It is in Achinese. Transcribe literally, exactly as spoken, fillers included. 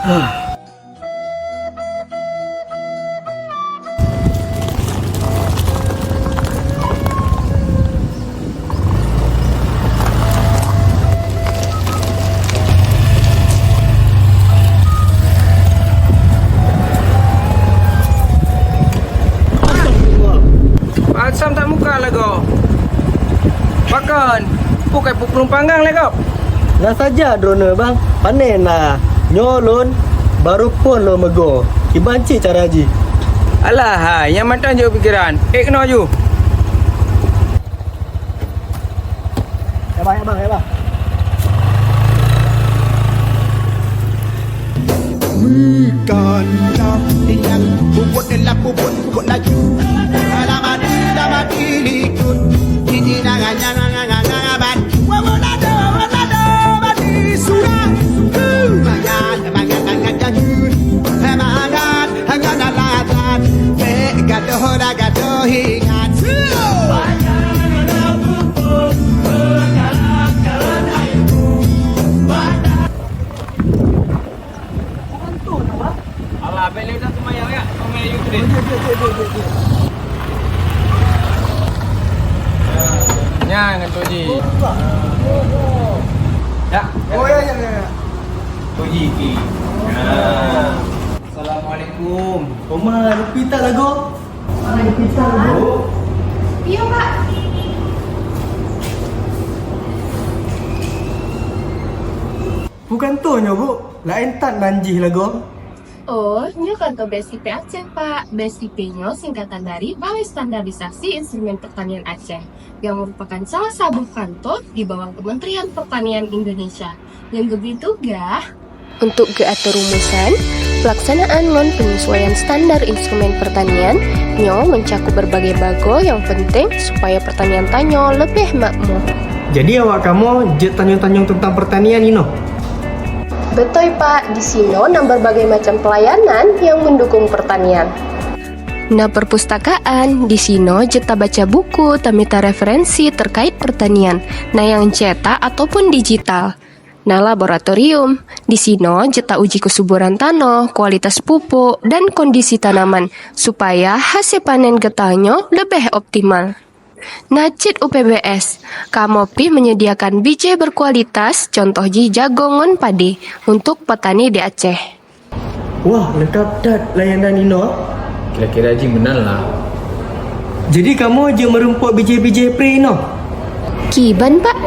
Asam tak muka lagoe. Pakon? Bukai pukul panggang lagoe. Na saja droeneuh, Bang. Pane na. Nyoe lôn barô phôn lôn meugoe. Kiban cit cara jih. Alah hai, nyang mantong jeuet pikiran. Ék keunoe ju. Ya, Bang, ya, Bang, ya, Bang. Bukan dah tinggal puput dalam puput, puput laju. Dalam hati, dalam hati likut. Ini dah raya, raya, raya, raya, ban. Wawa lado, wawa lado, bani surah. Huh, mangat, mangat, mangat, janji. Mangat, mangat, alasan. Bek gadoh, dah gadoh, ingat. Huh. Alah, bèk lé that seumayang, ya. Seumayang yuk deh. Nyan ngon Toji. Ya. Oh, ya, ya, ya, ya. Toji ki. Ya. Assalamualaikum. Oma, leupie that lagoe. Oma, leupie that lagoe. Iya, Pak. Bukan tu nyoe, Bu. Laén that nan jih lagoe. Oh, nyoe kantor B S I P Aceh, Pak. B S I P nyoe singkatan dari Balai Standarisasi Instrumen Pertanian Aceh, yang merupakan salah saboh kantor di bawah Kementerian Pertanian Indonesia, nyang geubri tugaih untuk geuatur rumusan, pelaksanaan ngon penyesuaian standar instrumen pertanian. Nyoe meucakup berbagai bagoe nyang penting supaya pertanian tanyoe leubeh makmur. Jadi awak kamoe jeuet tanyong-tanyong teuntang pertanian inoe? Beutôi, Pak. Di sinoe na berbagai macam pelayanan nyang mendukung pertanian. Na perpustakaan, di sinoe jeuet tabaca buku, tamita referensi terkait pertanian, na nyang cetak ataupun digital. Na laboratorium, di sinoe jeuet tauji kesuburan tanoh, kualitas pupuk, dan kondisi tanaman, supaya hasil panen geutanyoe leubeh optimal. Na cit U P B S, kamoe pih menyediakan bijéh berkualitas, contoh jih jagong ngon padé, untuk petani di Aceh. Wah, leungkap that layanan inoe. Kira-kira jih meunan lah. Jadi kamoe jeuet meurumpok bijéh-bijéh pré inoe? Kiban, Pak.